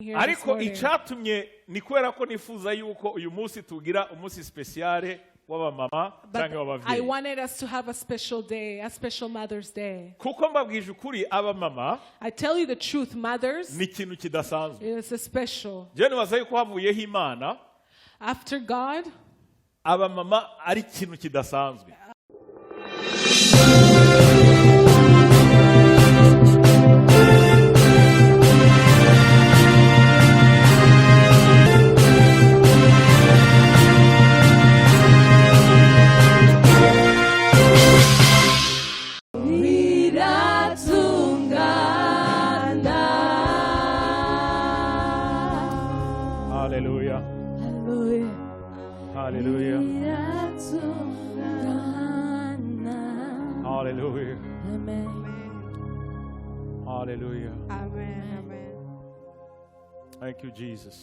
Here this Ariko morning. Icyatumye ni kubera ko nifuza yuko uyu munsi tugira umunsi spécial w'abamama But cyangwa I w'ababyeyi. Wanted us to have a special day, a special Mother's Day. Kuko mbabwije ukuri, abamama I tell you the truth, mothers, ni ikintu kidasanzwe. It's a special. Njyewe nibaza yuko havuyeho Imana, After God, abamama ari ikintu kidasanzwe. Biratungana. Haleluya. Haleluya. Haleluya. Biratungana. Haleluya. Amen. Haleluya. Amen. Amen. Thank you, Jesus.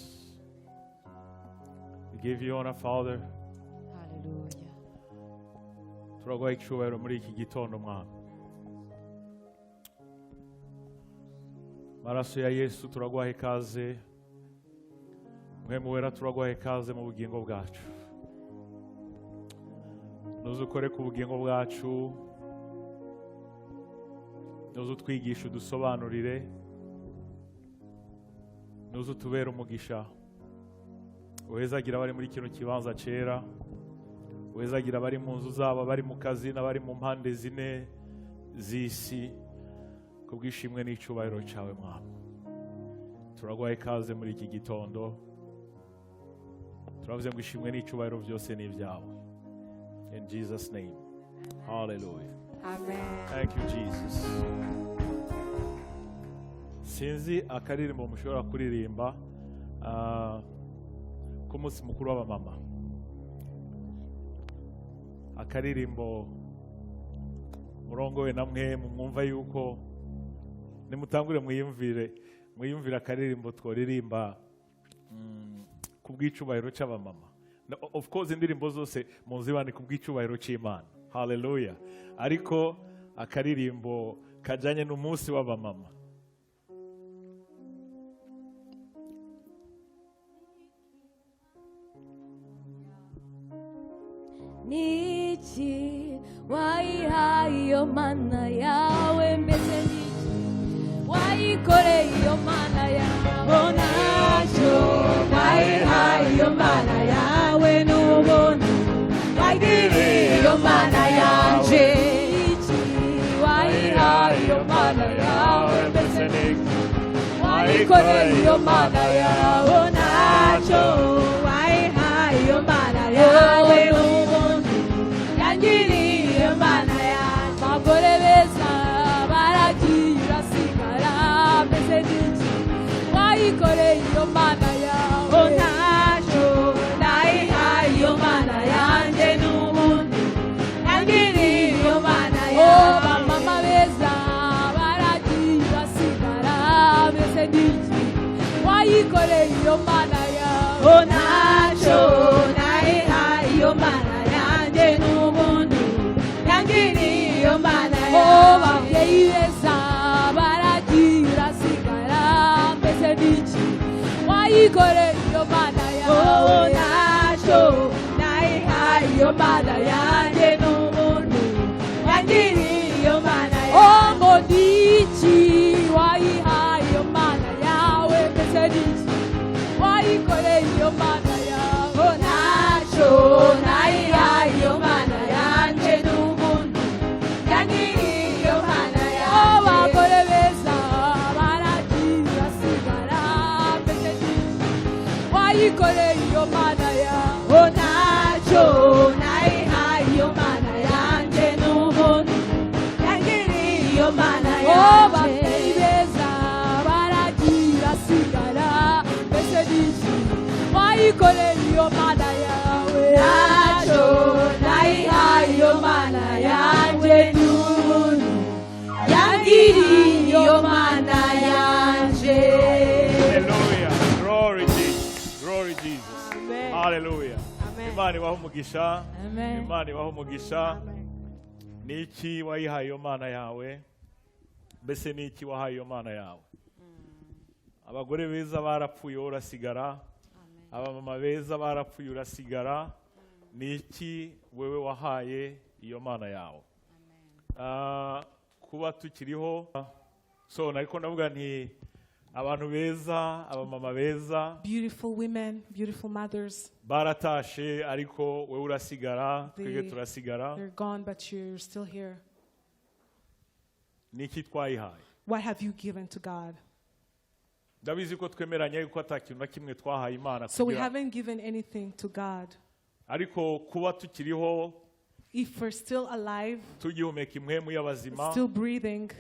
We give you honor, Father. Haleluya. Turaguha icyubahiro muri iki gitondo, Mwana. Maraso ya Yesu, turaguha ikaze. Mpwemu Wera, turaguha ikaze mu bugingo bwacu. Nuze ukore ku bugingo bwacu, nuze utwigishe, udusobanurire, nuze utubere umugisha. Uhezagira abari muri kino kibanza cyera, uhezagira abari mu nzu zabo, abari mu kazi n'abari mu mpande zine z'isi, kubw'ishimwe n'icyubahiro cyawe. Mwana, turaguha ikaze muri iki gitondo. Turavuze ngo ishimwe n'icyubahiro byose ni ibyawe. In Jesus' name, hallelujah. Amen. Thank you, Jesus. Sinzi akaririmbo mushobora kuririmba k'umunsi mukuru w'abamama, akaririmbo murongowe namwe mwumva yuko nimutangure mwiyumvire akaririmbo tworirimba ku bw'icubahiro cy'abamama. No, of course, indirimbo zose muzibane ku bw'icubahiro cy'Imana, haleluya, ariko akaririmbo kajyanye n'umunsi w'abamama. Niki wayihaye iyo Mana yawe? Mbese niki wayikoreye iyo Mana yawe? Ntacyo wayihaye iyo Mana yawe n'ubuntu wagiriye iyo Mana yanje. Niki wayihaye iyo Mana yawe? Mbese niki wayikoreye iyo Mana yawe? Ntacyo wayihaye iyo Mana yawe n'ubuntu yangiriye iyo Mana yanje. Abagore beza baragiye, urasigara. Mbese niki wayikoreye iyo Mana yawe? Ntacyo nayihaye iyo Mana yanjye n'ubuntu yangiriye iyo Mana Oh, yawe. Bamama beza baragiye, urasigara. Mbese niki wayikoreye iyo Mana yawe? Ntacyo nayihaye iyo Mana yanjye n'ubuntu yangiriye iyo Mana Oh, yanjye. Babyeyi beza baragiye, urasigara. Mbese niki wayikoreye iyo Mana yawe? Ntacyo nayihaye iyo Mana yanjye n'ubuntu yangiriye iyo Mana Oh, yanjye. Ngo niki wayihaye iyo Mana yawe? Mbese niki wayikoreye iyo Mana yawe? Ntacyo nayihaye iyo Mana yanjye n'ubuntu yangiriye iyo Mana Oh, yanjye. Bagore beza baragiye, urasigara. Mbese niki wayikoreye iyo Mana yawe? Ntacyo nayihaye iyo Mana yanjye n'ubuntu yangiriye iyo Mana Oh, yanjye. Babyeyi beza baragiye, urasigara. Mbese niki wayikoreye iyo Mana yawe? Ntacyo nayihaye iyo Mana yanjye n'ubuntu yangiriye iyo Mana yanjye. Hallelujah. Glory Jesus. Glory Jesus. Amen. Hallelujah. Amen. Imana ibahe umugisha. Amen. Imana ibahe umugisha. Niki wayihaye iyo Mana yawe? Mbese niki wahaye iyo Mana yawe? Abagore beza barapfuye, wowe urasigara. Abamama beza barapfuye, urasigara. Ni iki wewe wahaye iyo Mana yawe? Kuba tukiriho, so nariko ndavuga nti abantu beza, abamama beza Beautiful women, beautiful mothers, baratashe, ariko wewe urasigara, twebwe turasigara. They're gone, but you're still here. Ni iki twayihaye? What have you given to God? Ndabizi ko twemeranya yuko ata kintu na kimwe twahaye Imana So we haven't given anything to God. Ariko kuba tukiriho, If we're still alive, tugihumeka impwemu y'abazima, still breathing,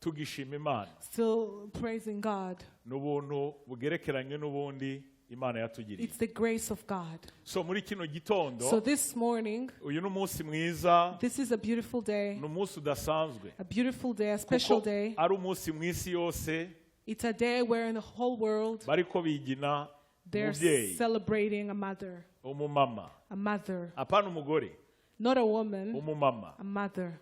tugishima Imana, still praising God, ni ubuntu bugerekeranye n'ubundi Imana yatugiriye. It's the grace of God. So muri kino gitondo, So this morning, uyu ni umunsi mwiza, this is a beautiful day, ni umunsi udasanzwe, a beautiful day, a special kuko day. ari umunsi mu isi yose It's a day where in the whole world bariko bigina they're umubyeyi, celebrating a mother, umumama, a mother, apana umugore, not a woman, umumama. A mother,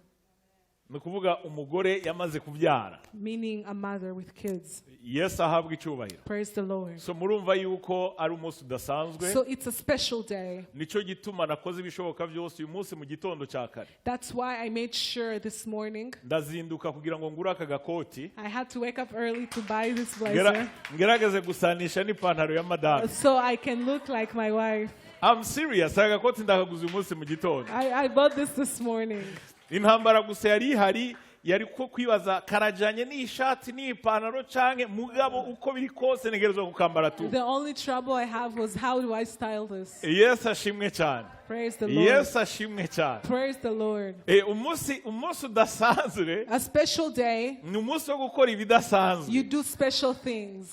Ni ukuvuga umugore yamaze kubyara. Meaning a mother with kids. Yesu ahabwa icyubahiro. Praise the Lord. So murumva yuko ari umunsi udasanzwe. So it's a special day. Nicyo gituma nakoze ibishoboka byose uyu munsi mu gitondo cya kare. That's why I made sure this morning Ndazinduka kugira ngo ngure aka gakoti, I had to wake up early to buy this blazer ngerageze gusanisha n'ipantaro ya madame. So I can look like my wife. I'm serious, aka gakoti ndakaguze uyu munsi mu gitondo. I bought this morning. Intambara gusa yari ihari yari ko kwibaza karajanye n'ishati n'ipantaro canke, mugabo uko biri kose ntegerezwa kukambara tu. The only trouble I have was, how do I style this? Yesu ashimwe cyane. Praise the Lord. Yesu ashimwe cyane. Praise the Lord. Umunsi udasanzwe, A special day, ni umunsi wo gukora ibidasanzwe. You do special things.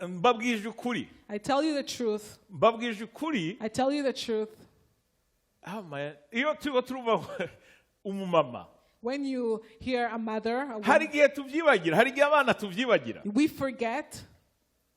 Mbabwije ukuri, I tell you the truth. mbabwije ukuri. I tell you the truth. Ah, man. Iyo turiko turumva umumama, When you hear a mother, a hari woman, igihe tubyibagira, hari igihe abana tubyibagira. We forget.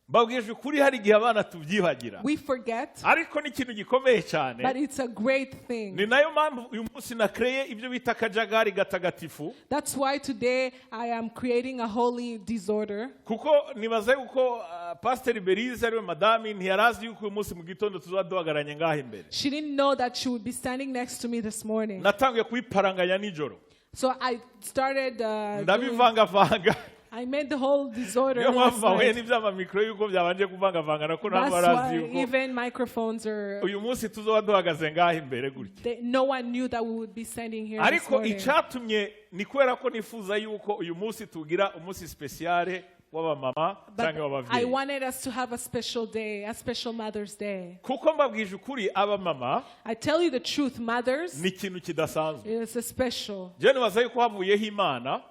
Mbabwije ukuri, hari igihe abana tubyibagira, We forget. ariko ni ikintu gikomeye cyane. But it's a great thing. Ni nayo mpamvu uyu munsi nakreye ibyo bita akajagari gatagatifu, That's why today I am creating a holy disorder. Kuko nibaza yuko Pasiteri Berize, ariwe madami, ntiyarazi yuko uyu munsi mu gitondo tuzaba duhagararanye ngaha imbere. She didn't know that she would be standing next to me this morning. Natangiye kubiparanganya nijoro. So I started. Ndabivangavanga. I made the whole disorder Niyo last mpamvu bahuye night. n'iby'amamikoro yuko byabanje kuvangavanga, nako ntabwo That's barazi why yuko even microphones are. Uyu munsi tuzoba duhagaze ngaha imbere gutya. No one knew that we would be standing here this Ariko morning. icyatumye ni kubera ko nifuza yuko uyu munsi tugira umunsi spécial w'abamama But cyangwa I w'ababyeyi, wanted us to have a special day, a special Mother's Day. Kuko mbabwije ukuri, abamama I tell you the truth, mothers, ni ikintu kidasanzwe. It's a special. Njyewe nibaza yuko havuyeho Imana,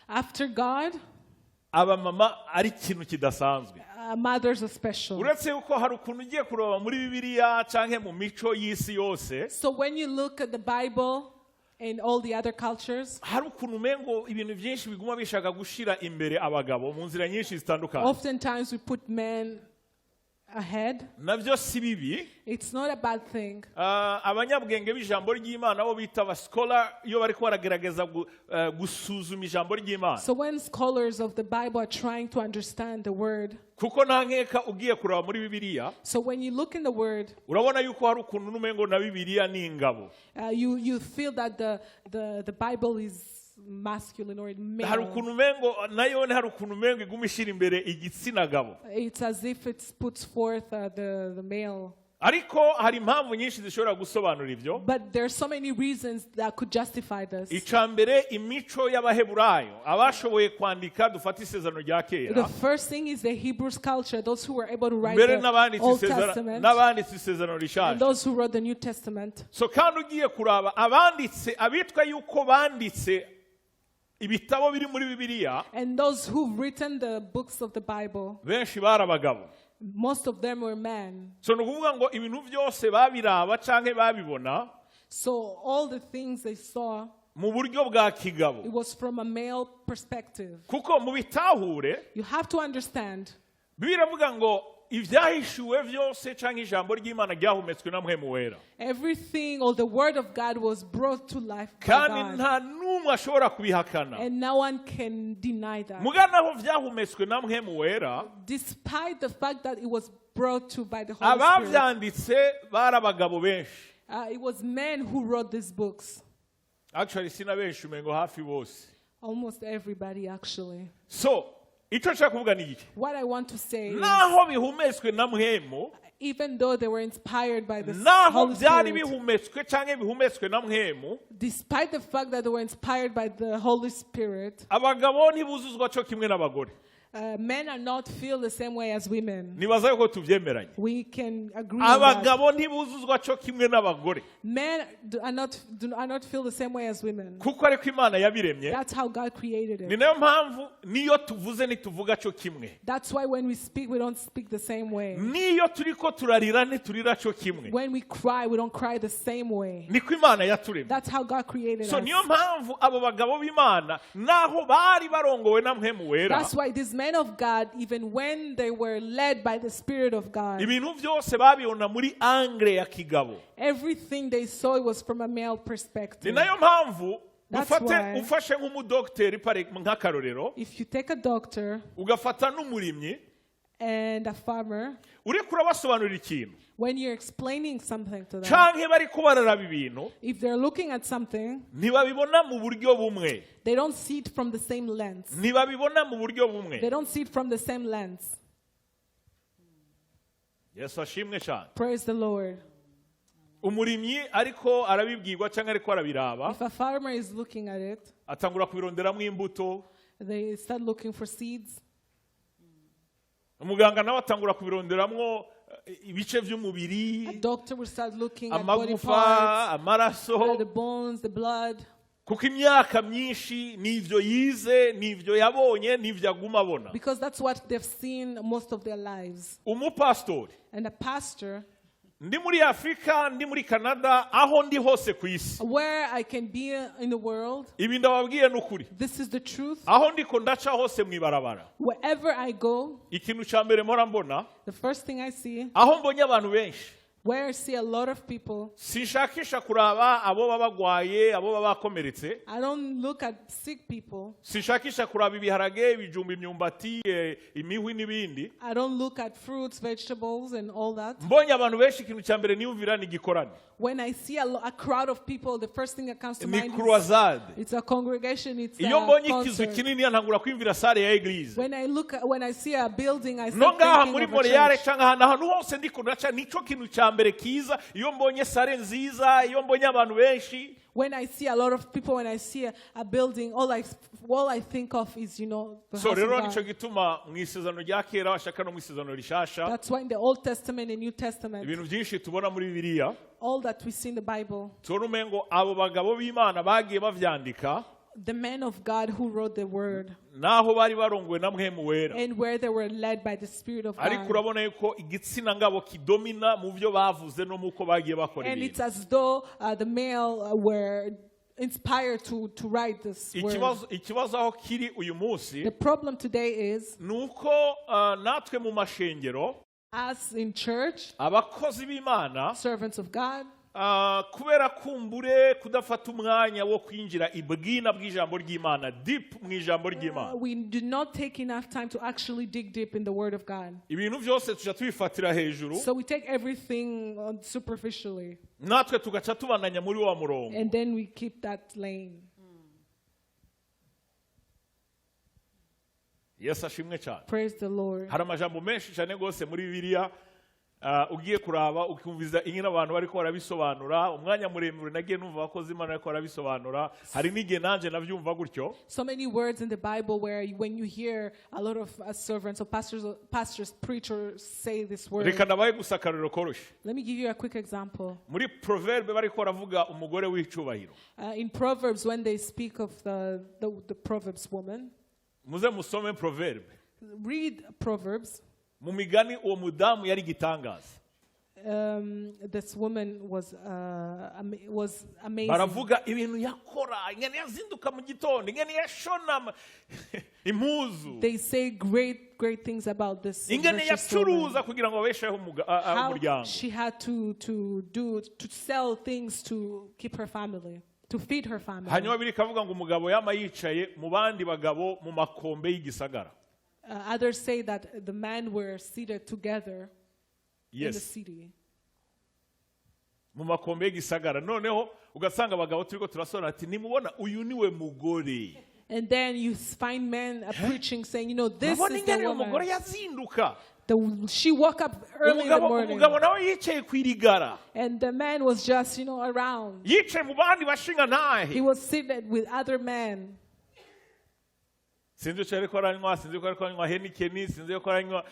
After God, abamama ari ikintu kidasanzwe. Mothers are special. Uretse yuko hari ukuntu ugiye kureba muri Bibiliya cyangwa mu mico y'isi yose, So when you look at the Bible and all the other cultures, hari ukuntu umengo ibintu byinshi biguma bishaka gushira imbere abagabo mu nzira nyinshi zitandukanye. Oftentimes we put men ahead. Nabyo si bibi. It's not a bad thing. Abanyabwenge b'ijambo ry'Imana, bo bita abasikola, iyo bari baragerageza gusuzuma ijambo ry'Imana, So when scholars of the Bible are trying to understand the word, kuko nta nkeka ugiye kureba muri Bibiliya, so when you look in the word, urabona yuko hari ukuntu n'umengo na Bibiliya ni ingabo. you feel that the Bible is masculine or Hari male. ukuntu umengo nayo, hari ukuntu umengo iguma ishyira imbere igitsina gabo. It's as if it puts forth the male. Ariko hari impamvu nyinshi zishobora gusobanura ibyo. But there are so many reasons that could justify this. Icya mbere, imico y'Abaheburayo abashoboye kwandika, dufate Isezerano rya Kera, The first thing is the Hebrews culture, those who were able to write mbere the n'abanditse Old Testament n'abanditse Isezerano and Rishaje. Those who wrote the New Testament. So kandi ugiye kuraba abanditse, abitwa yuko banditse ibitabo biri muri Bibiliya, And those who've written the books of the Bible, benshi bari abagabo. Most of them were men. So ni ukuvuga ngo ibintu byose babiraba cyangwa babibona So all the things they saw, mu buryo bwa kigabo. It was from a male perspective. Kuko mu bitahure, You have to understand, Bibiliya iravuga ngo Ibyahishuwe byose cyangwa ijambo ry'Imana ryahumetswe na Mpwemu Wera. Everything or the word of God was brought to life by Kandi God. Nta n'umwe ashobora kubihakana. And no one can deny that. Muga naho byahumetswe na Mpwemu Wera, Despite the fact that it was brought to by the Holy Spirit, ababyanditse bari abagabo benshi. It was men who wrote these books. Actually, si na benshi, umengo hafi bose. Almost everybody, actually. So icyo nshaka kuvuga ni iki? What I want to say is, Naho bihumetswe na Mpwemu, even though they were inspired by the naho Holy byari Spirit, bihumetswe cyangwa bihumetswe na Mpwemu, despite the fact that they were inspired by the Holy Spirit, abagabo ntibuzuzwa cyo kimwe n'abagore. Men are not feel the same way as women. Nibaza yuko tubyemeranye. We can agree on that. Abagabo ntibuzuzwa cyo kimwe n'abagore. Men do, are not feel the same way as women. Kuko ariko Imana yabiremye. That's how God created Ni it. nayo mpamvu niyo tuvuze ntituvuga cyo kimwe. That's why when we speak, we don't speak the same way. Niyo turiko turarira ntiturira cyo kimwe. When we cry, we don't cry the same way. Niko Imana yaturemye. That's how God created So us. niyo mpamvu abo bagabo b'Imana naho bari barongowe na Mpwemu Wera, That's why these men of God, even when they were led by the Spirit of God, ibintu byose babibona muri angle ya kigabo. Everything they saw, it was from a male Ni perspective. nayo mpamvu That's ufate why- ufashe nk'umudogiteri pare nk'akarorero, If you take a doctor ugafata n'umurimyi, and a farmer, uriko urabasobanurira ikintu, when you're explaining something to them, canke bariko bararaba ibintu, if they're looking at something, ntibabibona mu buryo bumwe. They don't see it from the same lens. Ntibabibona mu buryo bumwe. They don't see it from the same lens. Yesu ashimwe cyane. Praise the Lord. Umurimyi ariko arabibwirwa cyangwa ariko arabiraba, If a farmer is looking at it, atangura kubironderamo imbuto. They start looking for seeds. Umuganga nawe atangura kubironderamwo ibice by'umubiri, A doctor will start looking at body amagufa, parts, amaraso, the bones, the blood. Kuko imyaka myinshi n'ibyo yize n'ibyo yabonye n'ibyo aguma abona. Because that's what they've seen most of their lives. Umupasitori, And a pastor, ndi muri Afurika, ndi muri Canada, aho ndi hose ku isi, where I can be in the world, ibi ndababwiye ni ukuri. This is the truth. Aho ndiko ndaca hose mu ibarabara, Wherever I go, ikintu cya mbere mpora mbona, the first thing I see, aho mbonye abantu benshi, where I see a lot of people, sinshakisha kuraba abo baba bagwaye, abo baba bakomeretse. I don't look at sick people. Sinshakisha kuraba ibiharage, ibijumba, imyumbati, imihwi n'ibindi. I don't look at fruits, vegetables, and all that. Mbonye abantu benshi, ikintu cya mbere niyumvira ni igikorane. When I see a crowd of people, the first thing that comes to Ni mind is croisade. It's a congregation, it's Iyo a mbonye ikizu concert. kinini ntangura kwiyumvira salle ya église. When I see a building, I No start ngaha thinking muri of a Montreal church. cyangwa ahantu ahantu hose ndiko ndaca, nico kintu cya mbere kiza iyo mbonye salle nziza, iyo mbonye abantu benshi. When I see a lot of people, when I see a building, all I think of is the So house rero of nico God. Gituma mu isezerano rya kera bashaka no mu isezerano rishasha, That's why in the Old Testament and New Testament, ibintu byinshi tubona muri Bibiliya, all that we see in the Bible, tubona umengo abo bagabo b'Imana bagiye bavyandika, the men of God who wrote the word naho bari barongowe na Mpwemu Wera, and where they were led by the Spirit of ariko God. Urabona yuko igitsina ngabo kidomina mu byo bavuze no mu uko bagiye bakora And ibintu. it's as though the male were inspired to write this word. Ikibazo aho kiri uyu munsi The problem today is ni uko natwe mu mashengero, us in church, abakozi b'Imana, servants of God, kubera kumbure kudafata umwanya wo kwinjira ibwina bw'ijambo ry'Imana, deep mu ijambo ry'Imana, we do not take enough time to actually dig deep in the Word of God. Ibintu byose tuja tubifatira hejuru. So we take everything superficially, Natwe tugaca tubandanya muri wa murongo. And then we keep that lane. Yesu ashimwe cyane. Praise the Lord. Hari amajambo menshi cyane rwose muri Bibiliya, ugiye kuraba ukumviza ingene abantu bariko barabisobanura umwanya muremure. Nagiye numva abakozi b'Imana bariko barabisobanura, hari n'igihe nanje navyumva gutyo. So many words in the Bible where when you hear a lot of servants or pastors, preachers say this word. Reka ndabahe gusa akarorero koroshe. Let me give you a quick example. Muri Proverbe bariko baravuga umugore w'icubahiro. In Proverbs, when they speak of the Proverbs woman, Muze musome Proverbe. Read Proverbs. Mu migani uwo mudamu yari igitangaza. This woman was amazing. Baravuga ibintu yakora, ingene yazinduka mu gitondo, ingene yashona impuzu, They say great, great things about this ingene virtuous woman. yacuruza kugira ngo babesheho How umuryango. she had to sell things to keep her family, to feed her family. Hanyuma biri kavuga ngo umugabo yama yicaye mu bandi bagabo mu makombe y'igisagara. Others say that the men were seated together in the city. Mu makombe y'igisagara, noneho ugasanga abagabo turiko turasora ati: "Nimubona uyu niwe mugore." And then you find men preaching, saying, "This Urabona is the ingene uyu mugore woman." yazinduka. She woke up early in the Umugabo morning. umugabo nawe yicaye ku irigara. And the man was just around. Yicaye mu bandi bashinga He ntahe. was seated with other men. Sinzi icyo ariko aranywa, sinzi ko ariko aranywa Heineken, sinzi ko aranywa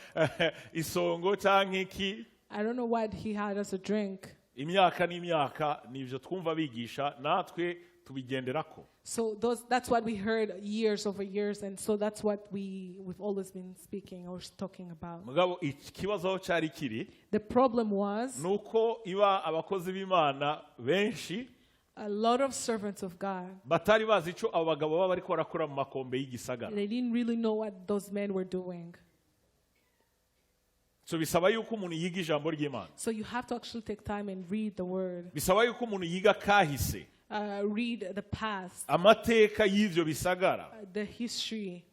isongo cyangwa iki. I don't know what he had as a drink. Imyaka n'imyaka nibyo twumva bigisha, natwe tubigenderako. So that's what we heard years over years, and so that's what we've always been speaking or talking about. Mugabo ikibazo aho cyari kiri The problem was ni uko iba abakozi b'Imana benshi a lot of servants of God, batari bazi icyo abo bagabo baba bariko barakora mu makombe y'igisagara. they didn't really know what those men were doing. So bisaba yuko umuntu yiga ijambo ry'Imana. So you have to actually take time and read the word, Bisaba yuko umuntu yiga kahise, read the past, amateka y'ivyo bisagara. The history.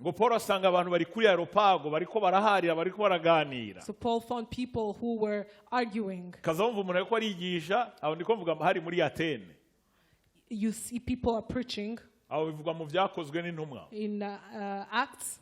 Ngo Paul asanga abantu bari kuri Areopago bariko baraharira, bariko baraganira. So Paul found people who were arguing. Kaza wumva umuntu ariko arigisha aho, ndiko mvuga hari muri Atene. You see people are preaching Aho bivugwa mu Byakozwe n'Intumwa. in Acts.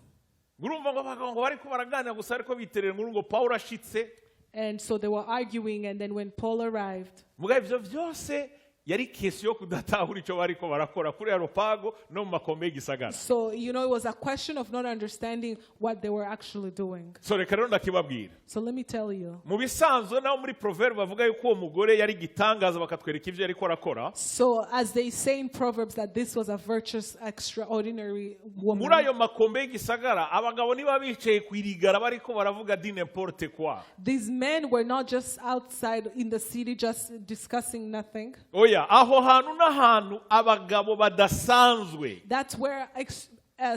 Urumva ngo abagabo ngo bariko baraganira gusa, ariko biterera inkuru ngo Paul ashitse. And so they were arguing, and then when Paul arrived, Muga ivyo vyose yari question yo kudatahura icyo bariko barakora kuri Areopago no mu makombe y'igisagara. So it was a question of not understanding what they were actually doing. So reka rero ndakibabwira. So let me tell you. Mu bisanzwe naho muri Proverbe bavuga yuko uwo mugore yari igitangaza, bakatwereka ibyo yariko arakora. So, as they say in Proverbs, that this was a virtuous, extraordinary woman. Muri ayo makombe y'igisagara abagabo niba bicaye ku irigara bariko baravuga du n'importe quoi. These men were not just outside in the city just discussing nothing. Oya, aho hantu n'ahantu abagabo badasanzwe That's where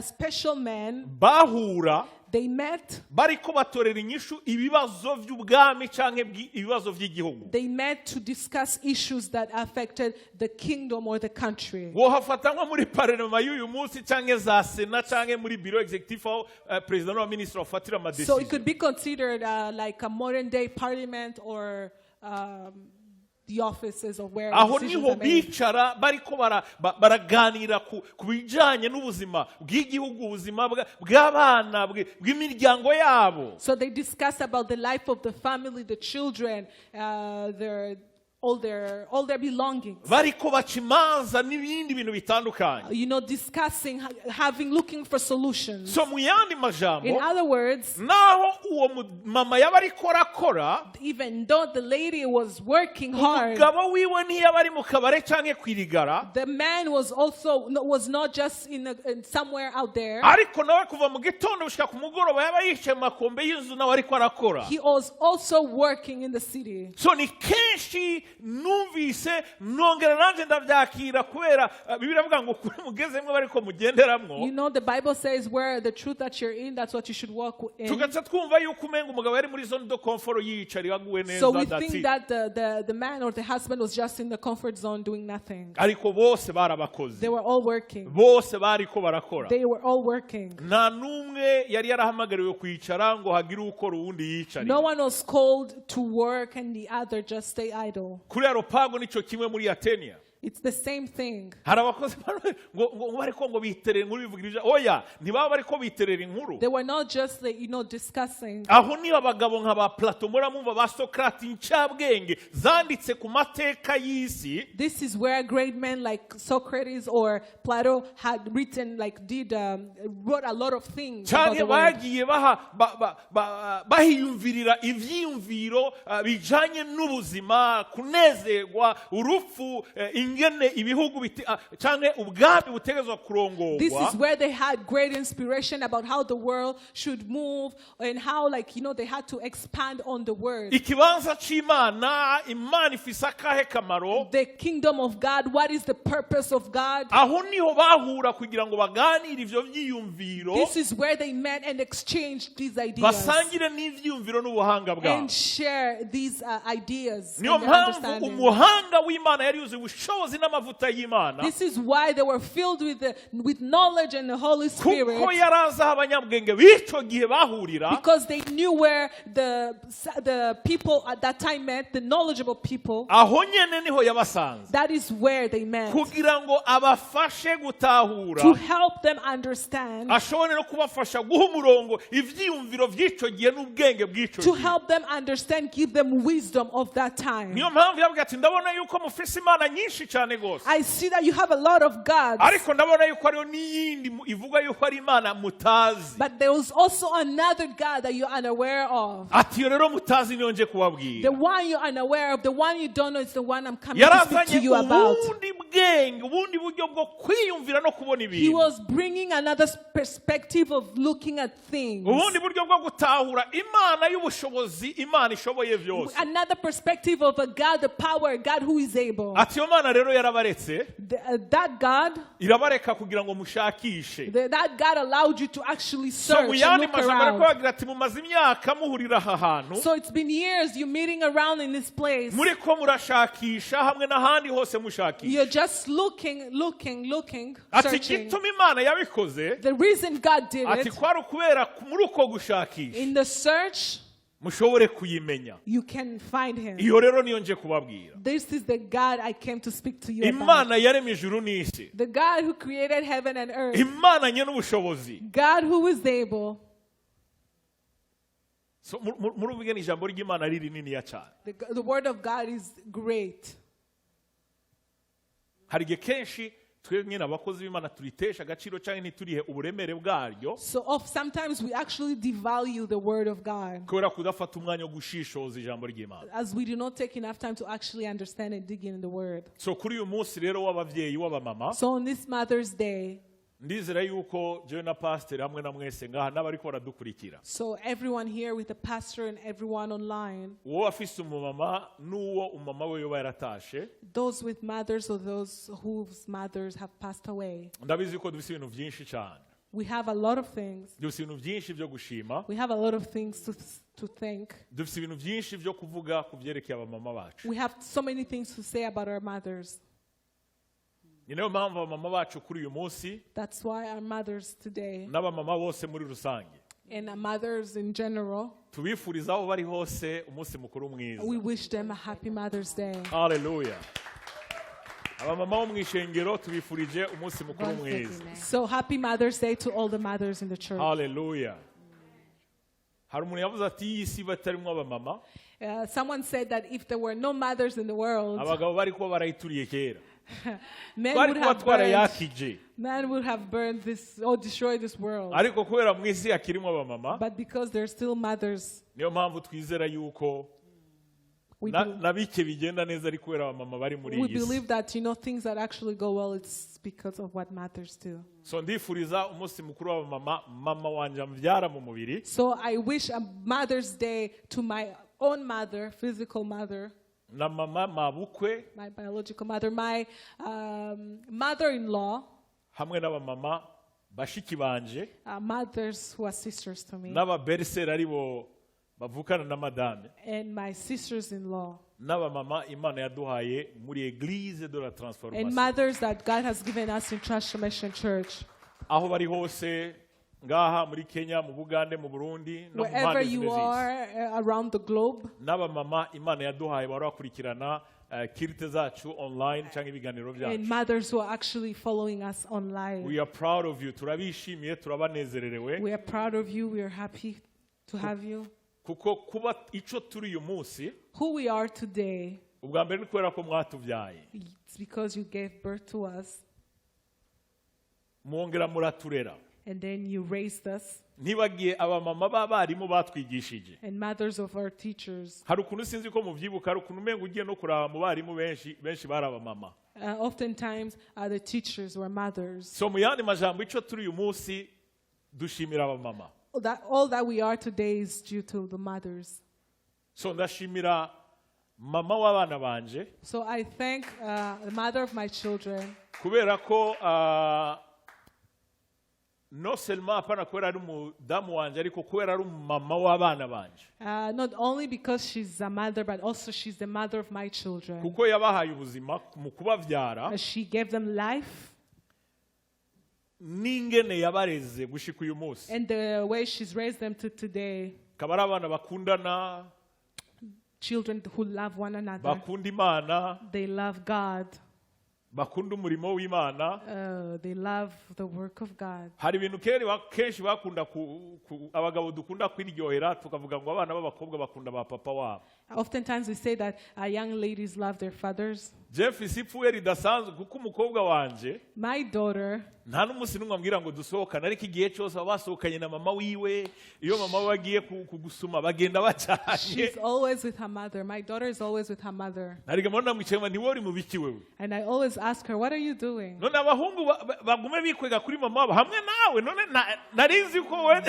special men bahura, they met. Bariko batorera inyishu ibibazo by'ubwami canke ibibazo by'igihugu. They met to discuss issues that affected the kingdom or the country. Wohafata nko muri parlement y'uyu munsi canke za sena canke muri bureau exécutif aho perezida n'abaminisitiri bafatira So it ama décisions. could be considered like a modern day parliament or the offices of where Aho decisions niho are made. bicara bariko baraganira ku bijanye n'ubuzima bw'igihugu, ubuzima bw'abana, bw'imiryango yabo. So they discussed about the life of the family, the children, their all their belongings. Bariko baca imanza n'ibindi bintu bitandukanye. Discussing, having, looking for solutions. So mu yandi majambo, In other words, naho uwo mama yaba ariko arakora, even though the lady was working hard, umugabo wiwe ntiyaba ari mu kabare canke kwirigara, the man was also no, was not just in somewhere out there. Ariko nawe kuva mu gitondo gushika ku mugoroba yaba yicaye mu makombe y'inzu, nawe ariko arakora. He was also working in the city. So ni kenshi numvise nongera nanjye ndabyakira kubera Bibiliya iravuga ngo kuri mugezemwo bariko mugenderamwo. The Bible says where the truth that you're in, that's what you should walk in. Tugaca twumva yuko umenga umugabo yari muri zone de confort yiyicariye aguwe neza. So we That's think it. That the man or the husband was just in the comfort zone doing nothing. Ariko bose barabakoze. They were all working. Bose bariko barakora. They were all working. Nta n'umwe yari yarahamagariwe kwicara ngo hagire ukora uwundi yicarire. No one was called to work and the other just stay idle. Kuri Areopago nicyo kimwe muri Atenia. It's the same thing. Hari abakozi ngo bariko ngo biterera inkuru, bivugira ibyo. Oya, ntibaba bariko biterera inkuru. They were not just like, discussing. Aho niba abagabo nka ba Plato muramumva, ba Sokrati, incabwenge zanditse ku mateka y'isi. This is where great men like Socrates or Plato had written, like did, wrote a lot of things about Cyane the world. bagiye baha bahiyumvirira ivyiyumviro bijanye n'ubuzima, kunezerwa, urupfu, Ingene ibihugu canke ubwami butegerezwa This kurongorwa. is where they had great inspiration about how the world should move and how, like, they had to expand on the word. Ikibanza c'Imana, Imana ifise akahe kamaro? The kingdom of God, what is the purpose of God? Aho niho bahura kugira ngo baganire ivyo vyiyumviro, This is where they met and exchanged these ideas basangire n'ivyiyumviro n'ubuhanga bwabo. And share these ideas Niyo and their mpamvu understanding. Umuhanga w'Imana yari yuzuye ubushobozi n'amavuta y'Imana, This is why they were filled with knowledge and the Holy Spirit. Kuko yari azi aho abanyabwenge b'icyo gihe bahurira. Because they knew where the people at that time met, the knowledgeable people. Aho nyene niho yabasanze That is where they met. Kugira ngo abafashe gutahura, To help them understand, ashobore no kubafasha guha umurongo ivyiyumviro vy'ico gihe n'ubwenge bw'ico to gihe. Help them understand, give them wisdom of that time. Niyo mpamvu yabwiye ati ndabona yuko mufise imana nyinshi cyane rwose, I see that you have a lot of gods, ariko ndabona yuko hariho n'iyindi ivuga yuko ari imana mutazi. But there was also another God that you're unaware of. Ati iyo rero mutazi niyo nje The kubabwira. One you're unaware of, the one you don't know, is the one I'm coming to speak to Yarazanye you about. Ubundi bwenge, ubundi buryo bwo kwiyumvira no kubona He ibintu, was bringing another perspective of looking at things. Ubundi buryo bwo gutahura Imana y'ubushobozi, Imana ishoboye byose. Another perspective of a God, the power, God who is able. Ati iyo Mana rero yarabaretse, That God, irabareka kugira ngo mushakishe. That God allowed you to actually So search mu and yandi look majambo ariko around. bagira ati mumaze imyaka muhurira aha hantu, So it's been years you meeting around in this place. Muri ko murashakisha hamwe n'ahandi hose mushakisha. You're just looking, looking, looking, Ati searching. igituma Imana yabikoze, The reason God did ati it, kwari ukubera muri uko gushakisha in the search, mushobore kuyimenya. You can find him. Iyo rero niyo nje kubabwira. This is the God I came to speak to you about. Imana yaremye ijuru n'isi, The God who created heaven and earth. Imana nye n'ubushobozi. God who is able. So, muri ubwo ijambo ry'Imana ari rininiya cyane. The word of God is great. Hari igihe kenshi twebwe nyine abakozi b'Imana turitesha agaciro cyangwa ntiturihe uburemere bwaryo, So sometimes we actually devalue the word of God kubera kudafata umwanya wo gushishoza ijambo ry'Imana. As we do not take enough time to actually understand and dig in the word. So kuri uyu munsi rero w'ababyeyi, w'abamama, So on this Mother's Day, ndizera yuko jewe na pasiteri hamwe na mwese ngaha n'abariko baradukurikira, so everyone here with the pastor and everyone online, uwo afise umumama n'uwo umumama we yoba yaratashe, those with mothers or those whose mothers have passed away, ndabizi ko dufise ibintu byinshi cyane. We have a lot of things. Dufise ibintu byinshi byo gushima. We have a lot of things to thank. Dufise ibintu byinshi byo kuvuga ku byerekeye abamama bacu. We have so many things to say about our mothers. Ni nayo mpamvu abamama bacu kuri uyu munsi, That's why our mothers today n'abamama bose muri rusange, and our mothers in general, tubifuriza aho bari hose umunsi mukuru mwiza. We wish them a happy Mother's Day. Haleluya. Abamama bo mu ishengero tubifurije umunsi mukuru mwiza. So happy Mother's Day to all the mothers in the church. Haleluya. Hari umuntu yavuze ati iyi si batarimo abamama, Someone said that if there were no mothers in the world, abagabo bari kuba barayituriye kera, men twari would kuba have burned, twarayakije. Men would have burned this or destroyed this world. Ariko kubera mu isi hakirimo abamama, But because there's still mothers, niyo mpamvu twizera yuko we, na bike bigenda neza ari kubera abamama bari muri we iyi si. Believe that things that actually go well, it's because of what mothers do. So ndifuriza umunsi mukuru w'abamama mama wanje ambyara mu mubiri, So I wish a Mother's Day to my own mother, physical mother, na mama mabukwe, my biological mother, my mother-in-law, hamwe n'abamama bashiki banje, mothers who are sisters to me, n'ababeriseri aribo bavukana na madame, and my sisters-in-law, n'abamama Imana yaduhaye muri Eglise de la and Transformation, mothers that God has given us in Transformation Church. Aho bari hose ngaha muri Kenya, mu Bugande, mu Burundi no mu Wherever mpande you zine z'isi, are around the globe, n'abamama Imana yaduhaye bahora bakurikirana culte zacu online cyangwa ibiganiro and byacu. Mothers who are actually following us online. We are proud of you. Turabishimiye, turabanezererewe, We are proud of you. We are happy to have you. Kuko kuba ico turi uyu munsi, Who we are today, ubwa mbere ni kubera ko mwatubyaye, it's because you gave birth to us mwongera muraturera, and then you raised us, ntibagiye abamama b'abarimu batwigishije. And mothers of our teachers. Hari ukuntu sinzi ko mubyibuka, hari ukuntu umenga ugiye no kuraba mu barimu benshi benshi bari abamama. Oftentimes, the teachers were mothers. So mu yandi majambo, icyo turi uyu munsi dushimira abamama. That all that we are today is due to the mothers. So ndashimira mama w'abana banje So I thank the mother of my children kubera ko non seulement apana kubera ari umudamu wanje, ariko kubera ari umumama w'abana banje. Not only because she's a mother, but also she's the mother of my children. Kuko yabahaye ubuzima mu kubabyara She gave them life, n'ingene yabareze gushika uyu munsi. And the way she's raised them to today. Akaba ari abana bakundana, Children who love one another. Bakunda Imana, They love God. Bakunda umurimo w'Imana. They love the work of God. Hari ibintu kera kenshi bakunda abagabo dukunda kwiryohera tukavuga ngo abana b'abakobwa bakunda ba papa wabo. Oftentimes we say that young ladies love their fathers. Jeff ipfuye ridasanzwe kuko umukobwa wanje My daughter, nta n'umunsi n'umwe ambwira ngo dusohokane, ariko igihe cyose baba basohokanye na mama wiwe. Iyo mama we agiye kugusuma bagenda bacanye. She's always with her mother. My daughter is always with her mother. Nariga mbona namwicaye ngo ntiwe uri mu biki wewe? And I always ask her, "What are you doing?" None abahungu bagume bikwega kuri mama wabo hamwe nawe. None nari nzi ko we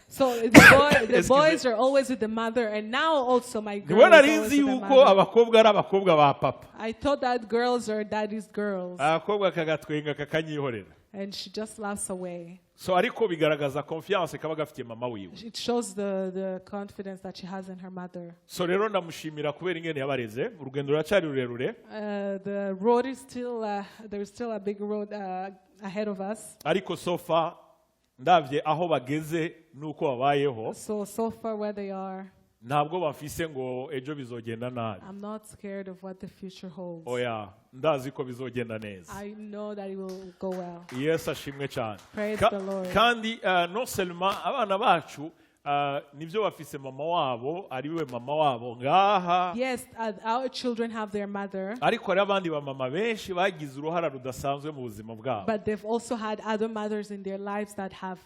So the Excuse me. Boys are always with the mother, and now also my girl Niwe is nari always nzi with the yuko mother. abakobwa ari abakobwa ba papa. I thought that girls are daddy's girls, Agakobwa kagatwenga kakanyihorera. And she just laughs away. So ariko bigaragaza confiance kaba gafitiye mama wiwe. It shows the confidence that she has in her mother. So rero ndamushimira kubera ingene yabareze. Urugendo ruracyari rurerure. The road is still, there's still a big road ahead of us. Ariko so far ndabye aho bageze n'uko babayeho, So far where they are, ntabwo bafise ngo ejo bizogenda nabi. I'm not scared of what the future holds. Oya, ndazi ko bizogenda neza. I know that it will go well. Yesu ashimwe cyane. Praise the Lord. Kandi non seulement abana bacu nibyo bafise mama wabo ariwe mama wabo ngaha, Yes, our children have their mother, ariko hari abandi bamama benshi bagize uruhara rudasanzwe mu buzima bwabo. But they've also had other mothers in their lives that have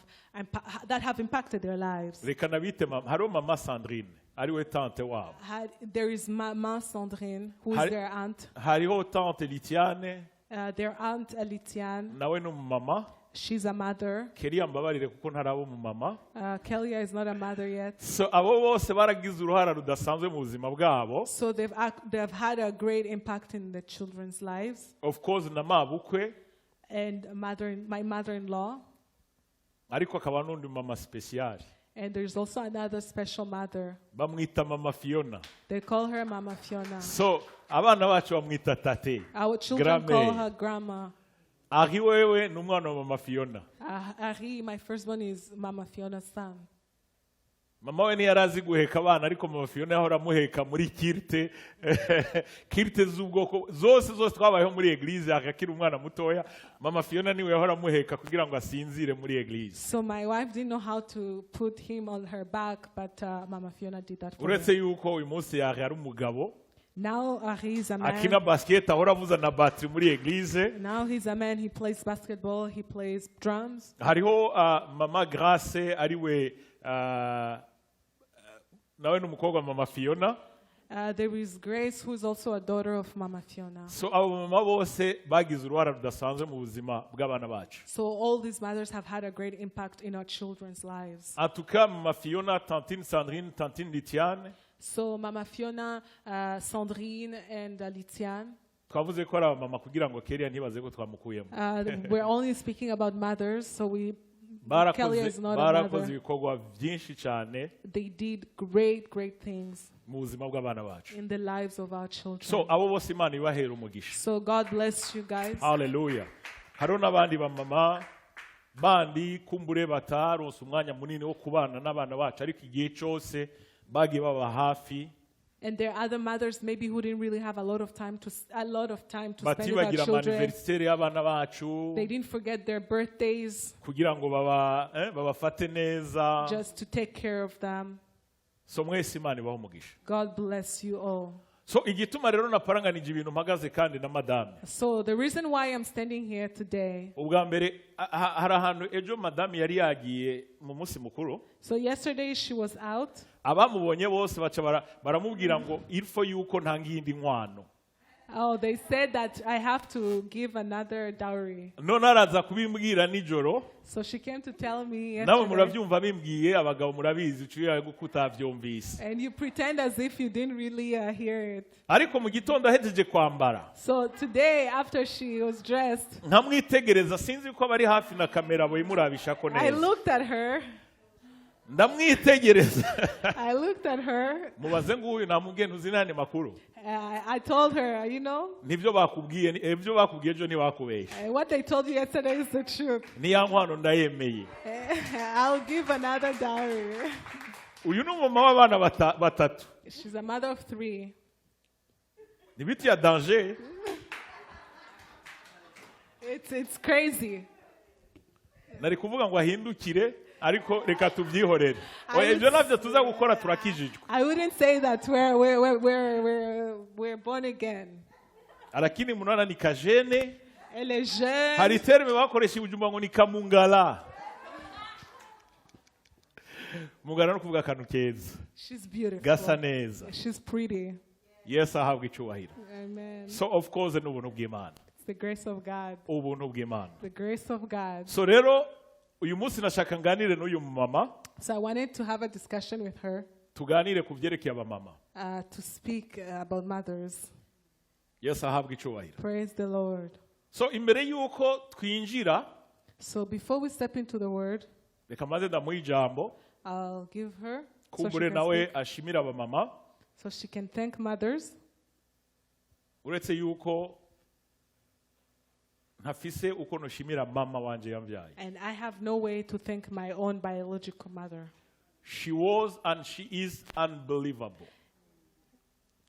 impacted their lives. Reka nabite mama. Hariho mama Sandrine ariwe tante wabo. There is Mama Sandrine, who is their aunt. Hariho tante Litiane. Their aunt Alitiane, Nawe ni umumama. She's a mother. Keriya mbabarire kuko ntaraba umumama. Kelia is not a mother yet. So abo bose baragize uruhara rudasanzwe mu buzima bwabo. So they've had a great impact in the children's lives. Of course na mabukwe. And my mother-in-law. Ariko akaba n'undi mama special. And there's also another special mother. Bamwita mama Fiona. They call her Mama Fiona. So abana bacu bamwita tate. Our children call Grand-mère. Her grandma. Ari wewe ni umwana wa mama Fiona. Ari, my firstborn, is Mama Fiona's son. Mama we ntiyari azi guheka abana, ariko mama Fiona yahora amuheka muri culte, culte z'ubwoko zose zose twabayeho muri église. Akiri umwana mutoya, mama Fiona niwe yahora amuheka kugira ngo asinzire muri église. So my wife didn't know how to put him on her back, but Mama Fiona did that for Uretse her. yuko uyu munsi yari ari umugabo. Now Ari is a man. Akina basket, ahora avuza na batiri muri église. Now he's a man. He plays basketball. He plays drums. Hariho mama Grace ariwe nawe ni umukobwa wa mama Fiona. There is Grace, who is also a daughter of Mama Fiona. So abo mama bose bagize uruhara rudasanzwe mu buzima bw'abana bacu. So all these mothers have had a great impact in our children's lives. En tout cas, mama Fiona, tantine Sandrine, tantine Litiane, So Mama Fiona, Sandrine, and Litiane. Twavuze ko ari abamama kugira ngo Keria ntibaze ko twamukuyemo. We're only speaking about mothers, so we Kelly Barakoze is not a barakoze mother. Ibikorwa byinshi cyane They did great, great things mu buzima bw'abana bacu. In the lives of our children. So abo bose Imana ibahera umugisha. So God bless you guys. Haleluya. Hariho n'abandi bamama bandi kumbure bataronse umwanya munini wo kubana n'abana bacu, ariko igihe cyose bagiye baba hafi. And there are other mothers maybe who didn't really have a lot of time to spend with our Batibagira children. ama anniversaire y'abana bacu They didn't forget their birthdays kugira ngo babafate neza. Just to take care of them. So mwese Imana ibahe umugisha. God bless you all. So igituma rero naparanganije ibintu mpagaze kandi na madame, So the reason why I'm standing here today. Ubwa mbere hari ahantu ejo madame yari yagiye mu munsi mukuru. So yesterday she was out. Abamubonye bose baca baramubwira ngo il faut yuko ntanga iyindi nkwano. Oh, they said that I have to give another dowry. None araza kubimbwira nijoro. So she came to tell me Nawe yesterday. murabyumva bimbwiye abagabo murabizi uciye kuko utabyumvise. And you pretend as if you didn't really hear it. Ariko mu gitondo ahejeje kwambara So today, after she was dressed, nkamwitegereza sinzi ko abari hafi na kamera boyimurabisha ko I neza. looked at her. Ndamwitegereza. I looked at her. Mubaze nguyu namubwiye ntuzi n'andi makuru. I told her, Nibyo bakubwiye ibyo bakubwiye ejo ntibakubeshye. what they told you yesterday is the truth. Niya nkwano ndayemeye. I'll give another dowry. Uyu ni umumama w'abana batatu. She's a mother of three. Ni biti ya danger. It's crazy. Nari kuvuga ngo ahindukire ariko reka tubyihorere. Oya, ibyo nabyo tuza gukora turakijijwe. I wouldn't say that we're born again. Arakini munana ni kajene. Elle est jeune. Hari terme bakoresha i Bujumbura ngo ni kamungala. Mungala no kuvuga akantu keza. She's beautiful. Gasa neza. She's pretty. Yesu ahabwa icyubahiro. Amen. So of course ni ubuntu bw'Imana. It's the grace of God. Ubuntu bw'Imana. The grace of God. So rero uyu munsi nashaka nganire n'uyu mumama So I wanted to have a discussion with her tuganire ku byerekeye abamama. To speak about mothers. Yesu ahabwa icyubahiro. Praise the Lord. So imbere y'uko twinjira So before we step into the word, reka maze ndamuha ijambo I'll give her so she kumbure can, nawe speak, ashimire abamama so she can thank mothers. Uretse yuko ntafise uko noshimira mama wanje yambyaye. And I have no way to thank my own biological mother. She was and she is unbelievable.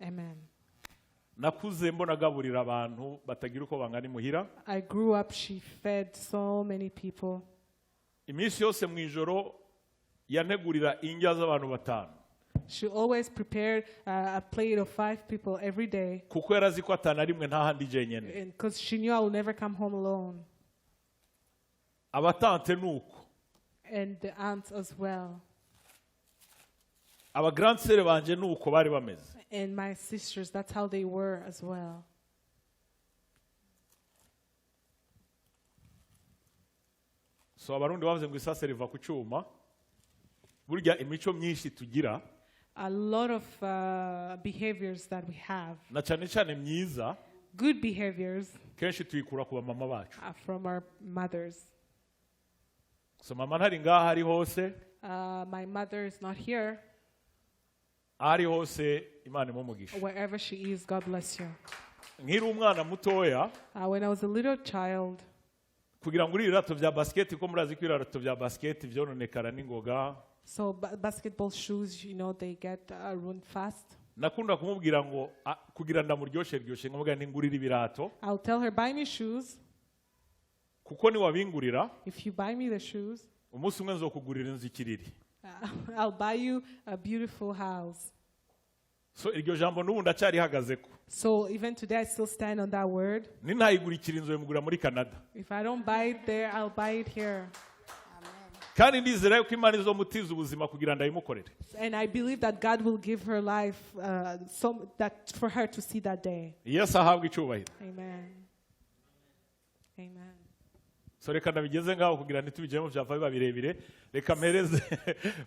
Amen. Nakuze mbona agaburira abantu batagira uko bangana imuhira. I grew up, she fed so many people. Iminsi yose mu ijoro yantegurira indya z'abantu batanu. She always prepared a plate of five people every day Kuko yarazi ko atana rimwe nta handi jenyene. because she knew I would never come home alone. Abatante nuko. And the aunts as well. Aba grand sœur banje nuko bari bameze. And my sisters, that's how they were as well. So abarundi bavuze ngo isase riva ku cyuma. Burya imico myinshi tugira A lot of behaviors that we have, na cyane cyane myiza good behaviors, kenshi tuyikura ku bamama bacu. are from our mothers. So mama ntari ngaha ari hose, My mother is not here. ari hose Imana imumugisha. Wherever she is, God bless you. Nkiri umwana mutoya When I was a little child, kugira ngo uri ibirato bya basket ko murazi ko ibirato bya basket byononekara n'ingoga. So basketball shoes, they get ruined fast. Nakunda kumubwira ngo kugira ndamuryoshe ryoshe nkamubwira nti ngurira ibirato. I'll tell her, buy me shoes. Kuko niwabingurira If you buy me the shoes, umunsi umwe nzokugurira inzu ikiriri. I'll buy you a beautiful house. So iryo jambo n'ubu ndacyarihagazeko. So even today, I still stand on that word. Nintayigurikira inzu yimugura muri Canada. If I don't buy it there, I'll buy it here. Kandi ndizera yuko Imana izomutiza ubuzima kugira ndayimukorere. And I believe that God will give her life so that for her to see that day. Yesu ahabwe icyubahiro. Amen. Amen. So reka ndabigeze ngaho kugira ntitubijyemo byava biba birebire. Reka mpereze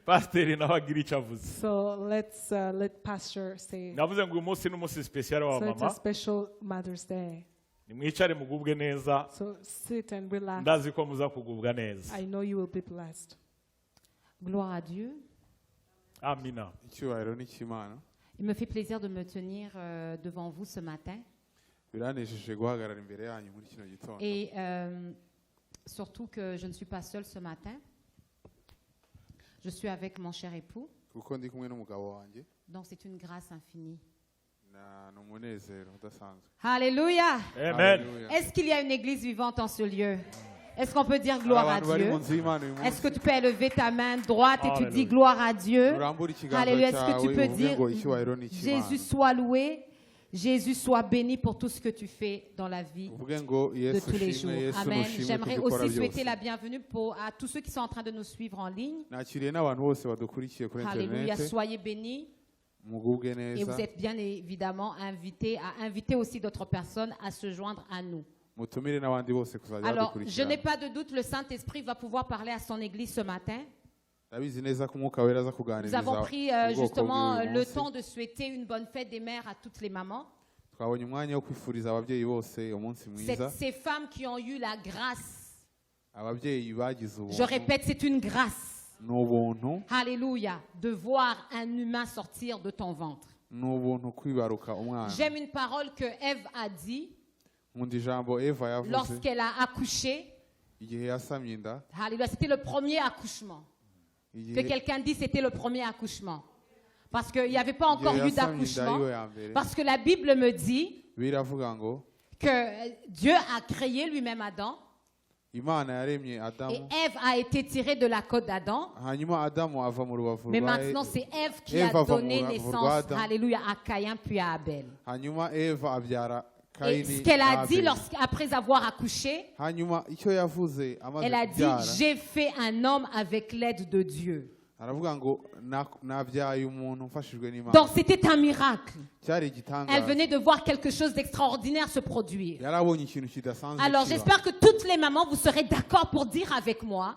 pasiteri nawe agire icyo avuze. So let's let Pastor say. Navuze ngo uyu munsi ni umunsi special So it's a w'abamama. special Mother's Day. Nimwicare mugubwe neza. So sit and relax. Ndazi ko muza kugubwa neza. I know you will be blessed. Gloire à Dieu. Amina. Icyubahiro ni icy'Imana. Il me fait plaisir de me tenir devant vous ce matin. Biranejeje guhagarara imbere yanyu muri kino gitondo. Et surtout que je ne suis pas seule ce matin. Je suis avec mon cher époux. Kuko ndi kumwe n'umugabo wanjye. Donc c'est une grâce infinie. Na ni umunezero udasanzwe. Alléluia. Amen. Hallelujah. Est-ce qu'il y a une église vivante en ce lieu? Est-ce qu'on peut dire gloire à Abantu bari Dieu? mu nzu y'Imana uyu Est-ce que munsi. tu peux élever ta main droite et tu dis Alléluia. gloire à Dieu? Urambure ikiganza Alléluia. Est-ce que cyawe tu peux uvuge dire ngo icyubahiro ni icy'Imana. Jésus soit loué, Jésus soit béni pour tout ce que tu fais dans la vie Uvuge ngo de Yesu tous les ushimwe, jours. Yesu Amen. nushimwe J'aimerais kubyo ukora aussi souhaiter byose. la bienvenue à tous ceux qui sont en train de nous suivre en ligne. Nakiriye n'abantu bose badukurikiye kuri Alléluia. interineti. Soyez bénis. Mugubwe Et neza. vous êtes bien évidemment invités à inviter aussi d'autres personnes à se joindre à nous. Mutumire n'abandi bose kuzajya Alors, je n'ai badukurikirana. Pas de doute, le Saint-Esprit va pouvoir parler à son Église ce matin. Ndabizi neza ko Umwuka Wera aza Nous kuganiriza avons pris ubwoko justement bw'uyu le munsi. Temps de souhaiter une bonne fête des mères à toutes les mamans. Twabonye umwanya wo kwifuriza ababyeyi bose umunsi mwiza. Ces femmes qui ont eu la grâce. Ababyeyi bagize Je ubuntu. Répète, c'est une grâce. Ni ubuntu. Alléluia. De voir un humain sortir de ton ventre. Ni ubuntu kwibaruka umwana. J'aime une parole que Ève a dit Nkunda ijambo Eva yavuze lorsqu'elle a accouché. Igihe yasamye inda. Alléluia. C'était le premier accouchement. Que Igihe quelqu'un dise c'était le premier accouchement. Parce qu'il n'y avait pas encore igihe eu yasamye inda d'accouchement. yiwe ya mbere. Parce que la Bible me dit Biravuga ngo que Dieu a créé lui-même Adam Imana yaremye Adamu et Ève a été tirée de la côte d'Adam. Hanyuma Adamu ava mu rubavu Mais rwa maintenant, c'est Ève qui Ève a ava mu donné rubavu naissance, rwa Adamu. alléluia, à Caïn puis à Abel. Hanyuma Eva abyara Et ce Kayini qu'elle a na dit Abeli. Après avoir accouché, Hanyuma icyo yavuze amaze elle a dit, kubyara j'ai fait un homme avec l'aide de Dieu. Aravuga ngo "Na- nabyaye umuntu mfashijwe n'Imana. Donc c'était un miracle. Cyari Elle igitangaza. Venait de voir quelque chose d'extraordinaire se produire. Yarabonye ikintu kidasanzwe Alors kiba. J'espère que toutes les mamans, vous serez d'accord pour dire avec moi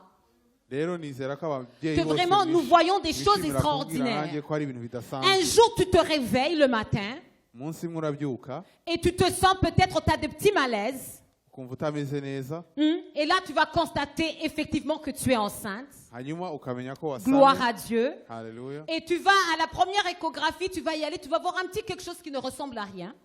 Rero nizera ko ababyeyi que bose vraiment nous bish- voyons des choses bishimira kubwira nanjye extraordinaires. Ko ari ibintu bidasanzwe. Un jour, tu te réveilles le matin Umunsi umwe urabyuka et tu te sens peut-être, tu as des petits malaises. Ukumva utameze neza. Et là, tu vas constater effectivement que tu es enceinte. Hanyuma ukamenya ko wasamye. Gloire à Dieu. Haleluya. Et tu vas à la première échographie, tu vas y aller, tu vas voir un petit quelque chose qui ne ressemble à rien.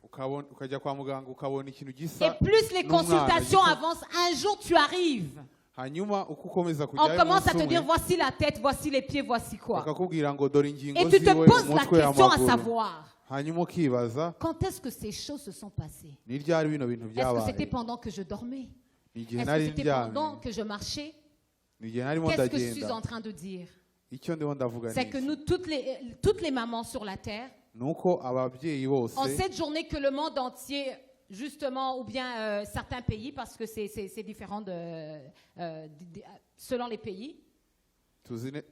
Ukabona ukajya kwa muganga ukabona ikintu gisa Et plus les n'umwana consultations gito. Avancent, un jour tu arrives. Hanyuma uko ukomeza On kujyayo commence à umunsi te dire umwe voici la tête, voici les pieds, voici quoi. Bakakubwira ngo dore ingingo Et tu te ziwe poses la umutwe question à amaguru. Savoir Hanyuma ukibaza quand est-ce que ces choses se sont passées. Ni ryari bino bintu Est-ce que byabaye. C'était pendant que je dormais? Ni igihe Est-ce que nari c'était ndyamye. Pendant que je marchais? Ni igihe narimo Qu'est-ce que je suis ndagenda. En train de dire? Icyo ndimo ndavuga C'est ni que iki? Nous, toutes les mamans sur la terre, Ni uko ababyeyi bose en cette journée que le monde entier, justement, ou bien certains pays, parce que c'est différent selon les pays, tuzi ne-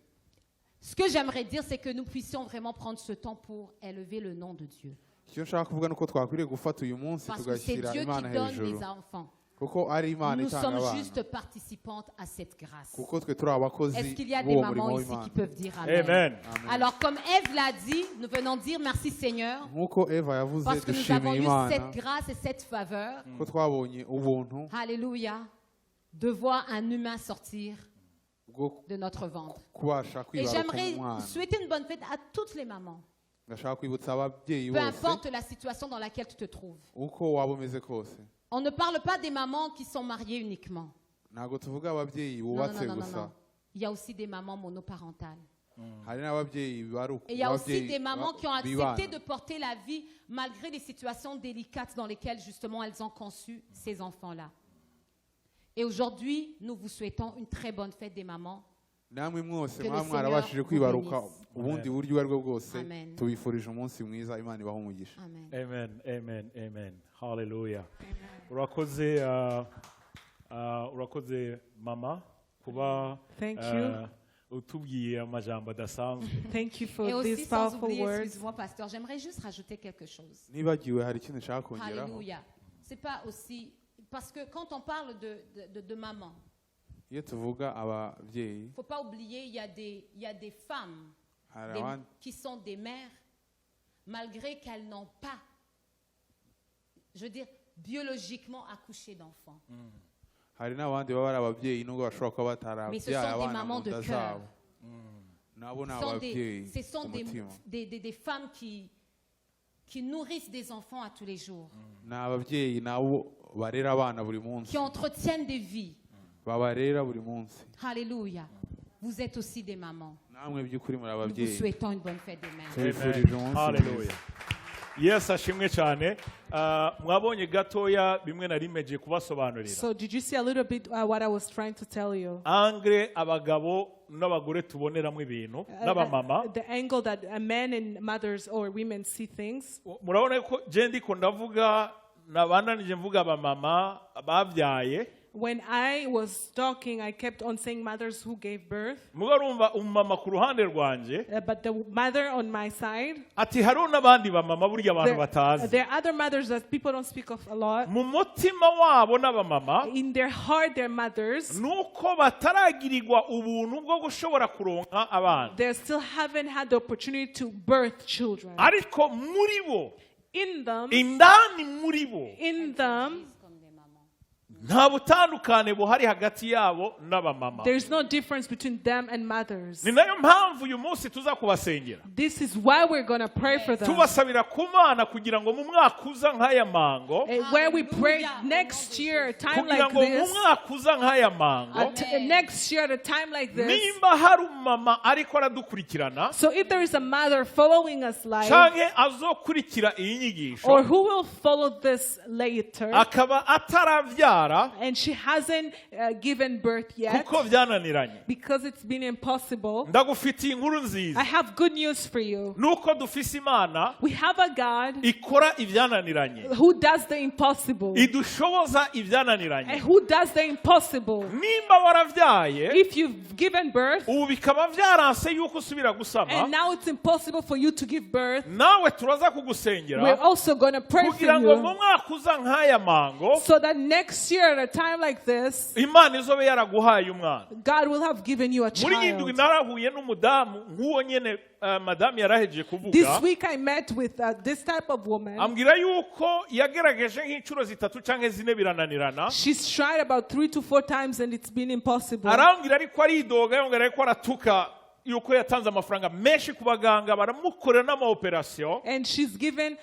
ce que j'aimerais dire, c'est que nous puissions vraiment prendre ce temps pour élever le nom de Dieu. Icyo nshaka kuvuga ni uko twakwiriye gufata uyu munsi Parce que c'est tugashyira Dieu qui Imana donne hejuru les enfants. Kuko ari Imana Nous itanga sommes abana. Juste participantes à cette grâce. Kuko twe turi abakozi Est-ce qu'il y a des b'uwo murimo mamans ici w'Imana. qui peuvent dire Amen? Amen. Amen. Alors, comme Ève l'a dit, nous venons dire merci Seigneur, Nk'uko Eva yavuze parce que nous avons dushimiye eu Imana cette grâce et cette faveur. Ko twabonye ubuntu Alléluia. De voir un humain sortir bwo de notre ventre. Kubasha Et kwibaruka j'aimerais umwana. Souhaiter une bonne fête à toutes les mamans. Ndashaka kwibutsa ababyeyi Peu bose importe la situation dans laquelle tu te trouves. Uko waba umeze kose. On ne parle pas des mamans qui sont mariées uniquement. Ntabwo tuvuga ababyeyi Non, non, bubatse non, non, non, gusa. Non. Il y a aussi des mamans monoparentales. Hari n'ababyeyi bari Et il y a aussi ababyeyi des mamans qui ont accepté bibana. De porter la vie malgré les situations délicates dans lesquelles justement elles ont conçu ces enfants-là. Et aujourd'hui, nous vous souhaitons une très bonne fête des mamans. Namwe mwose Que le mwaba Seigneur mwarabashije vous kwibaruka bénisse. Ubundi buryo ubwo aribwo bwose Amen. Tubifurije umunsi mwiza Imana ibahe umugisha. Amen. Amen, amen, amen. Hallelujah. Urakoze urakoze mama kuba Thank you. Utubwiye amajambo adasanzwe. Thank you for Et aussi, these sans powerful oublier, words. excuse-moi, pasteur, j'aimerais juste rajouter quelque chose. Nibagiwe hari ikintu nshaka kongeraho. Alléluia. C'est pas aussi. Parce que quand on parle de maman, Iyo tuvuga ababyeyi il ne faut pas oublier, il y a des femmes hari abandi qui sont des mères, malgré qu'elles n'ont pas, je veux dire, biologiquement accouché d'enfants. Hari n'abandi baba ari ababyeyi nubwo bashobora kuba Mais ce batarabyaye sont des abana mamans mu de nda cœur. zabo nabo ni Ce sont ababyeyi ce sont ku mutima. des femmes qui nourrissent des enfants à tous les jours, Ni ababyeyi nabo barera abana buri munsi. Qui entretiennent des vies. Babarera buri munsi. Alléluia. Vous êtes aussi des mamans. Namwe by'ukuri muri Nous vous ababyeyi. Souhaitons une bonne fête des mères. Tubifurije umunsi Hallelujah. mwiza. Yesu ashimwe cyane. Ah, mwabonye gatoya bimwe nari meje kubasobanurira. So, did you see a little bit what I was trying to tell you? Angle abagabo n'abagore tuboneramo ibintu n'abamama. The angle that men and mothers or women see things. Murabona ko je ndiko ndavuga nabandanije mvuga abamama babyaye. When I was talking, I kept on saying mothers who gave birth. Muga urumva umumama ku ruhande rwanjye But the mother on my side, ati hariho n'abandi bamama burya abantu batazi there are other mothers that people don't speak of a lot. Mu mutima wabo n'abamama In their heart, they're mothers. Nuko bataragirirwa ubuntu bwo gushobora kuronka abana They still haven't had the opportunity to birth children. Ariko muri bo In them, indani muri bo in them, Comme des mamans. Nta butandukane buhari hagati yabo n'abamama. There's no difference between them and mothers. Ni nayo mpamvu uyu munsi tuza kubasengera This is why we're going to pray for them. Tubasabira ku Mana kugira ngo mu mwaka uza nk'aya mango Where we pray Hallelujah. Next year, a time kugira like ngo mu this, mwaka uza nk'aya mango next year at a time like this. Nimba hari umumama ariko aradukurikirana So if there is a mother following us live, canke azokurikira iyi nyigisho or who will follow this later, akaba ataravyara and she hasn't given birth yet kuko byananiranye because it's been impossible, ndagufitiye inkuru nziza I have good news for you. Nuko dufise Imana We have a God ikora ibyananiranye who does the impossible. Idushoboza ibyananiranye And who does the impossible. Nimba waravyaye If you've given birth ubu bikaba byaranse yuko usubira gusama and now it's impossible for you to give birth, nawe turaza we're kugusengera also going to pray for kugira ngo mu you mwaka uza nk'aya mango so that next year at a time like this, Imana izobe yaraguhaye umwana. God will have given you a Muri iyi ndwi child. narahuye n'umudamu nk'uwo nyene madamu yarahejeje kuvuga This week I met with this type of woman. Ambwira yuko yagerageje nk'inshuro zitatu cyangwa zine birananirana. She's tried about three to four times and it's been impossible. Arambwira ariko aridoga yongera ariko aratuka yuko yatanze amafaranga menshi ku baganga baramukorera n'amaoperasiyo And she's given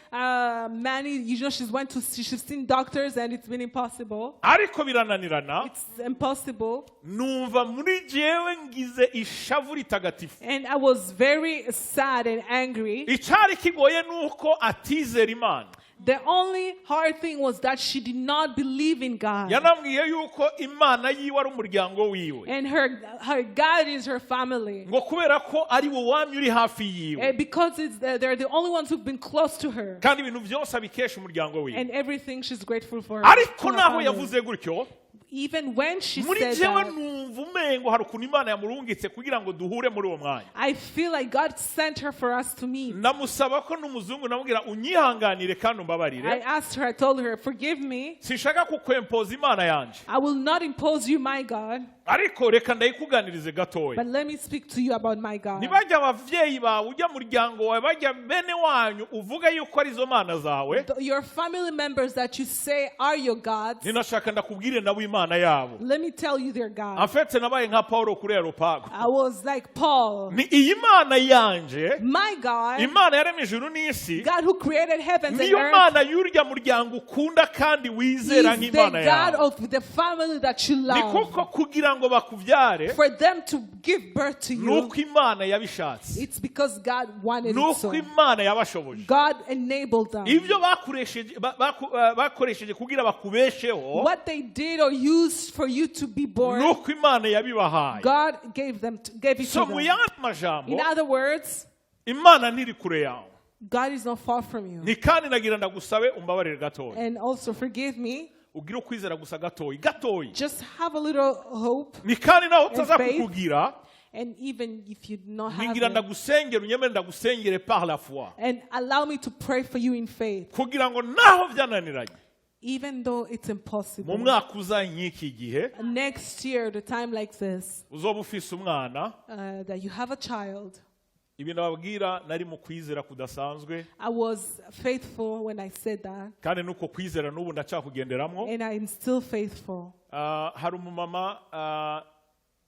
many, she's seen doctors and it's been impossible. Ariko birananirana. It's impossible. Numva muri jewe ngize ishavu ritagatifu. And I was very sad and angry. Icyari kigoye ni uko atizera Imana. The only hard thing was that she did not believe in God. Yanambwiye yuko Imana yiwe ari umuryango wiwe And her God is her family. Ngo kubera ko ari wo wamye uri hafi yiwe And because they're the only ones who've been close to her. Kandi ibintu byose abikesha umuryango wiwe. And everything she's grateful for. Ariko To her naho family. yavuze gutyo Even when she muri said jewe that, numva umengo hari ukuntu Imana yamurungitse kugira ngo duhure muri uwo mwanya. I feel like God sent her for us to meet. Ndamusaba ko n'umuzungu namubwira unyihanganire kandi I umbabarire asked her, I told her, "Forgive me. Sinshaka kukwempoza Imana yanje I will not impose you my God, ariko reka ndayikuganirize gatoya. But let me speak to you about my God." Ntibajya abavyeyi bawe ujya muryango wawe bajya bene wanyu uvuga yuko arizo mana zawe Your family members that you say are your gods, ninashaka ndakubwire nabo Imana yabo. Let me tell you their God. En fait nabaye nka Paulo kuri Areopago I was like Paul. Ni iyi Mana yanje My God, Imana yaremye ijuru n'isi God who created heavens and niyo earth, Mana y'urya muryango ukunda kandi wizera is the nk'Imana God yawe. Of the family that you Ni love. kuko kugira ngo bakubyare For them to give birth to you, nuko Imana yabishatse it's because God wanted it nuko so. Imana yabashoboje. God enabled them. Ibyo bakoresheje ba- baku- bakoresheje kugira bakubesheho What they did or used for you to be born, nuko Imana yabibahaye. God gave it So to mu them. yandi majambo In other words, Imana ntiri kure yawe. God is not far from you. Ni kandi nagira ndagusabe umbabarire gatoya And also forgive me. Ugire ukwizera gusa gatoyi gatoyi. Just have a little hope. Ni kandi naho utaza Faith. Kukugira And even if you do not have ningira it, ndagusengera unyemere ndagusengere par la foi and allow me to pray for you in faith, kugira ngo naho byananiranye even though it's mu impossible. Mwaka uza nk'iki gihe Next year, the time like this, uzoba ufise umwana. That you have a child. Ibi ndababwira nari mu kwizera kudasanzwe I was faithful when I said that, kandi nuko kwizera n'ubu ndacyakugenderamwo. And I am still faithful. Ah, hari umumama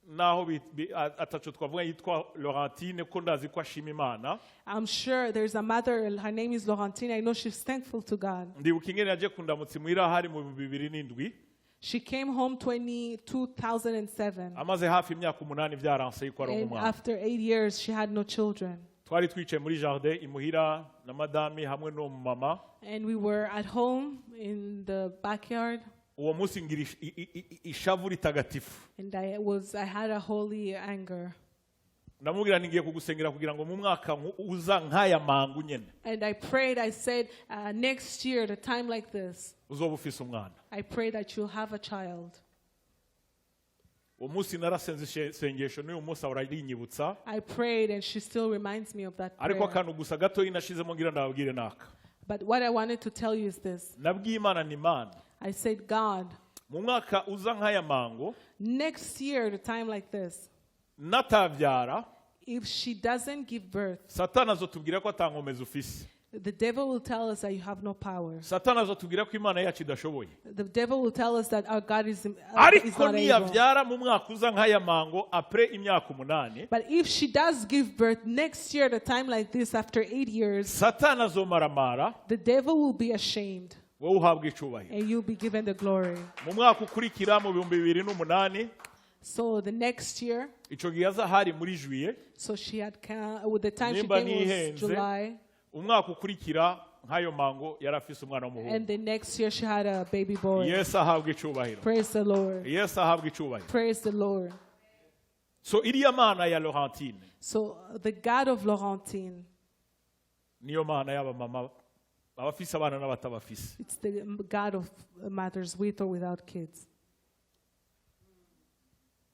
naho bi- bi- a- ataco twavuga yitwa Laurentine ko ndazi ko ashima Imana. I'm sure there's a mother, her name is Laurentine. I know she's thankful to God. Ndibuka ingene yaje kundamutsa imuhira hari mu 2007 She came home 20, 2007. Amaze hafi imyaka umunani byaranse yuko aronka And umwana. After 8 years, she had no children. Twari twicaye muri jardin imuhira na madami hamwe n'uwo mumama. And we were at home in the backyard, Uwo munsi ngira ish- i- i- i- ishavu ritagatifu. And I had a holy anger. Ndamubwira nti ngiye kugusengera kugira ngo mu mwaka nku- uza nk'aya mangu nyene And I prayed, I said, "Next year, at a time like this, uzoba ufise umwana. I pray that you'll have a child." Uwo munsi narasenze isengesho, n'uyu munsi ahora rinyibutsa. I prayed, and she still reminds me of that Ariko prayer. akantu gusa gatoyi nashizemo ngira ndababwire naka. But what I wanted to tell you is this. Nabwiye Imana ni Imana, I said, "God, mu mwaka uza nk'aya mango, next year at a time like this, natabyara, if she doesn't give birth, Satani azotubwira ko atankomeza ufise. the devil will tell us that you have no power. Satani azotubwira ko Imana yacu idashoboye. The devil will tell us that our God is Ariko not able." niyabyara mu mwaka uza nk'aya mango, après imyaka 8, But if she does give birth next year at a time like this, after 8 years, Satani azomaramara, the devil will be ashamed wowe uhabwa icubahiro. And you'll be given the glory. Mu mwaka ukurikira, mu 2008, So the next year, icyo gihe aza hari muri juillet. So she had, with the time she Nimba came was nihenze, July, umwaka ukurikira nk'ayo mango yari afise umwana w'umuhungu. And the next year she had a baby boy. Yesu ahabwa icubahiro. Praise the Lord. Yesu ahabwa icubahiro. Praise the Lord. So iriya Mana ya Laurentine So the God of Laurentine, niyo Mana y'abamama abafise abana n'abatabafise. It's the God of mothers with or without kids.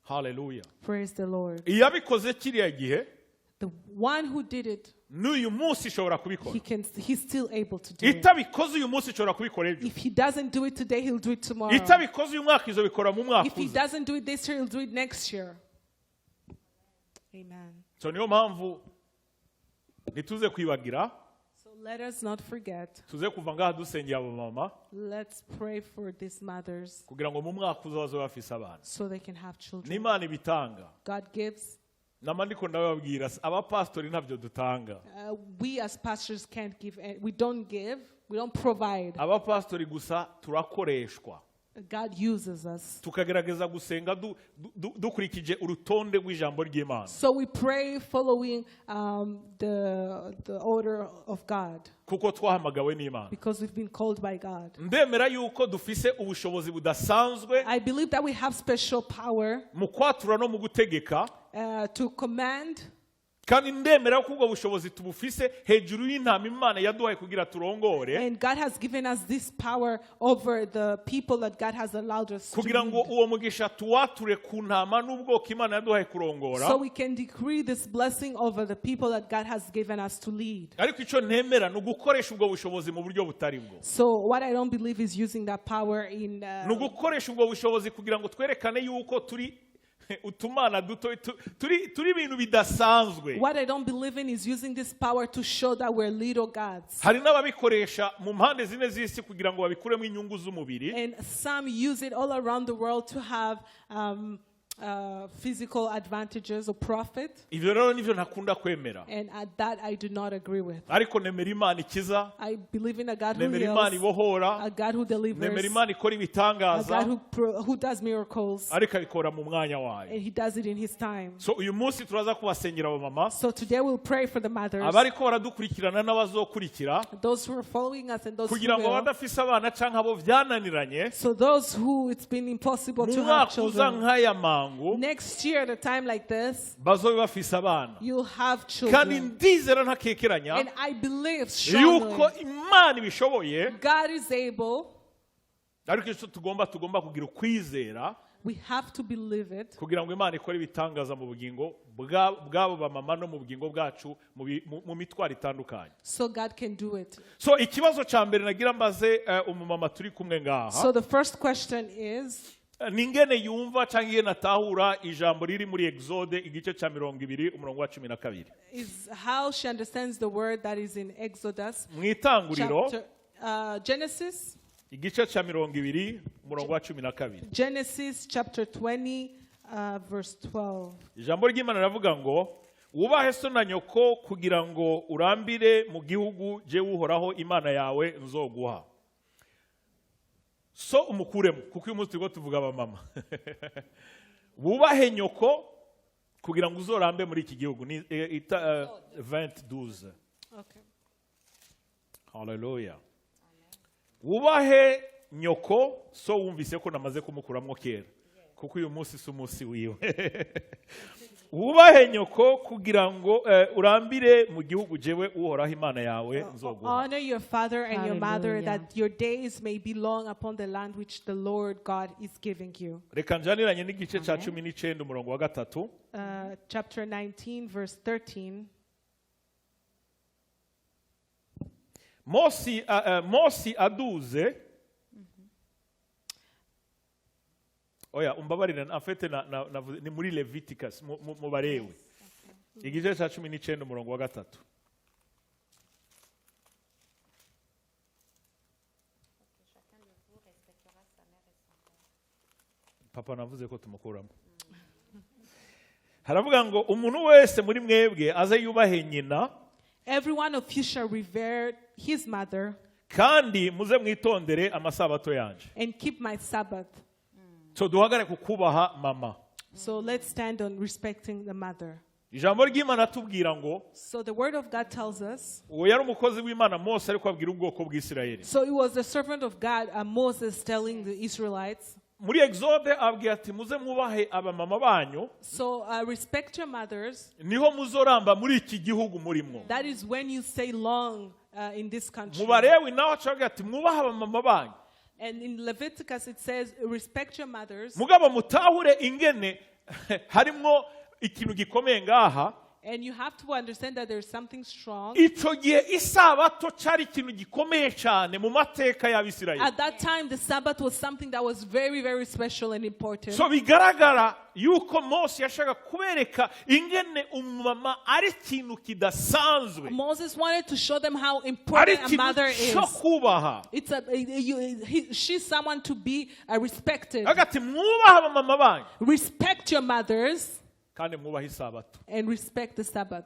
Haleluya. Praise the Lord. Iyabikoze kiriya gihe, The one who did it, n'uyu munsi ishobora kubikora. He's still able to do it. Itabikoze uyu munsi, ishobora kubikora ejo. If he doesn't do it today, he'll do it tomorrow. Itabikoze uyu mwaka, izobikora mu mwaka If he uza. doesn't do it this year, he'll do it next year. Amen. So niyo mpamvu ntituze kwibagira. So let us not forget. Tuze kuva ngaha dusengera abo mama Let's pray for these mothers kugira ngo mu mwaka uza bazobe bafise abana. So they can have children. N'Imana ibitanga. God gives. Nama ndiko ndababwira, abapasitori ntabyo dutanga. We as pastors can't give. We don't give. We don't provide. Abapasitori gusa turakoreshwa, God uses us. Tukagerageza gusenga dukurikije urutonde rw'ijambo ry'Imana. So we pray following the order of God Kuko twahamagawe n'Imana. Because we've been called by God. Ndemera yuko dufise ubushobozi budasanzwe I believe that we have special power mu kwatura no mu gutegeka, to command, kandi ndemera ko ubwo bushobozi tubufise hejuru y'intama Imana yaduhaye kugira turongore, and God has given us this power over the people that God has allowed us to kugira ngo lead. Uwo mugisha tuwature ku ntama n'ubwoko Imana yaduhaye kurongora. So we can decree this blessing over the people that God has given us to lead. Ariko icyo ntemera ni ugukoresha ubwo bushobozi mu buryo butari bwo. So what I don't believe is using that power in Ni ugukoresha ubwo bushobozi kugira ngo twerekane yuko turi utumana duto, turi ibintu bidasanzwe. What I don't believe in is using this power to show that we're little gods. Hari n'ababikoresha mu mpande zine z'isi kugira ngo babikuremo inyungu z'umubiri. And some use it all around the world to have physical advantages or profit. Ibyo rero nivyo ntakunda kwemera. And at that I do not agree with. Ariko nemera Imana ikiza, I believe in a God who nemera Imana heals, ibohora, a God who nemera delivers, Imana ikora a ibitangaza, God who does miracles, ariko abikora mu mwanya wayo. And He does it in His time. So uyu munsi turaza kubasengera abamama, So today we'll pray for the mothers, abariko baradukurikirana n'abazokurikira, those who are following us and those who kugira ngo will. abadafise abana canke abo vyananiranye, So those who it's been impossible mu to have mwaka uza children, nk'aya mango, next year at a time like this, bazobe bafise abana. You'll have Kandi children. ndizera ntakekeranya And I believe yuko strongly Imana ibishoboye. God is able. Ariko icyo tugomba kugira ukwizera We have to believe it kugira ngo Imana ikore ibitangaza mu bugingo bw'abo bamama no mu bugingo bwacu mu mitwaro itandukanye. So God can do it. So ikibazo cya mbere nagira mbaze umumama turi kumwe ngaha, So the first question is, ni ingene yumva cyangwa ingene atahura ijambo riri muri Exode igice cya 20 umurongo wa 12. Is how she understands the word that is in Exodus Mu Itanguriro, chapter, Genesis, igice cya 20 umurongo wa 12. Genesis chapter 20, verse 12. Ijambo ry'Imana riravuga ngo wubahe so na nyoko kugira ngo urambire mu gihugu jyewe Uhoraho Imana yawe nzoguha. So umukuremo kuko uyu munsi turiko tuvuga abamama. Wubahe nyoko kugira ngo uzorambe muri iki gihugu. Ni 20:12. Okay. Haleluya. Wubahe nyoko, so wumvise ko namaze kumukuramwo kera. Kuko uyu munsi si umunsi wiwe. Wubahe nyoko kugira ngo urambire mu gihugu jewe Uhoraho Imana yawe nzoguha. Honor your father and your mother, Hallelujah. That your days may be long upon the land which the Lord God is giving you. Reka njaniranye n'igice cya Amen. 19, umurongo wa 3. Chapter 19, verse 13. Mosi aduze, oya, umbabarire, en fait ni muri Leviticus, mu Barewi, igice cya 19, umurongo wa 3. Papa navuze ko tumukuramo. Haravuga ngo umuntu wese muri mwebwe aze yubahe nyina, Every one of you shall revere his mother kandi muze mwitondere amasabato yanje. And keep my Sabbath. So duhagare ku kubaha mama. So let's stand on respecting the mother. Ijambo ry'Imana atubwira ngo So the word of God tells us. Uwo yari umukozi w'Imana Mose, ariko abwira ubwoko bw'Isirayeli. So it was the servant of God, Moses, telling the Israelites. Muri Exode abwira ati muze mwubahe abamama banyu, So respect your mothers. Niho muzoramba muri iki gihugu murimwo. That is when you stay long in this country. Mu Barewi naho aca ati mwubahe abamama banyu. And in Leviticus it says, respect your mothers. Mugabo mutahure ingene harimwo ikintu gikomeye ngaha. And you have to understand that there's something strong. Ico gihe isabato cari ikintu gikomeye cyane mu mateka y'Abisirayeli. At that time, the Sabbath was something that was very, very special and important. So bigaragara yuko Mose yashaka kubereka ingene umumama ari ikintu kidasanzwe, Moses wanted to show them how ari important a ikintu mother is. cyo kubaha. It's a, you, he, she's someone to be respected. Avuga ati mwubahe abamama banyu, Respect your mothers kandi mwubahe isabato. And respect the Sabbath.